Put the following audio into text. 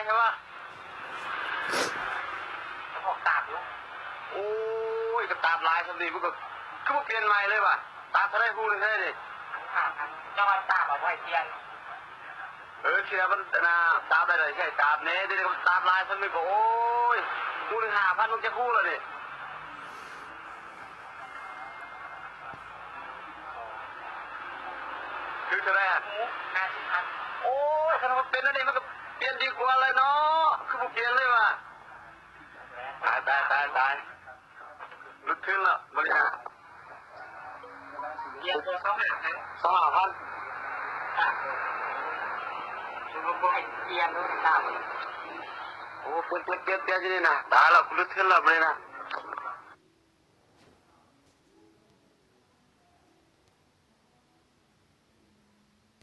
ໃຊ່ວະ? ອອກຕາບຢູ່. ໂອ້ຍ ກໍຕາບຫຼາຍສ່ຳນີ້ ມັນກໍຄືບໍ່ປ່ຽນໃໝ່ເລີຍວະ? ຕາບເທົ່າໃດ ຮູ້ເລີຍເດ. ຫ້າພັນ ເຈົ້າວ່າຕາບເອົາໄວ້ປ່ຽນ. ເອີ ເທື່ອມັນ ອັນນ່າ ຕາບໄດ້ ໃຊ້ຕາບແດ່. ດຽວນີ້ກໍຕາບຫຼາຍສ່ຳນີ້ກໍ ໂອ້ຍ ຮູ້ເລີຍ ຫ້າພັນ ມັນຈະຮູ້ແລ້ວນີ້. ຖືກເທົ່າໃດ? ຫ້າສິບພັນ. ໂອ້ຍ ຄັນວ່າເປັນອັນນີ້ ມັນກໍປ່ຽນດີກວ່າແລ້ວເນາະ. ຄືບໍ່ປ່ຽນເລີຍວະ? ຕາຍ ຕາຍ ຕາຍ ຕາຍ. ຫຼຸດທຶນແລ້ວບັດນີ້ນະ. ປ່ຽນຕົວ ຊາວຫ້າພັນ. ຊາວຫ້າພັນ. ໂອ້ ປ່ຽນ ປ່ຽນ ປ່ຽນຢູ່ນີ້ນະ. ຕາຍແລ້ວ ຫຼຸດທຶນແລ້ວບັດນີ້ນະ.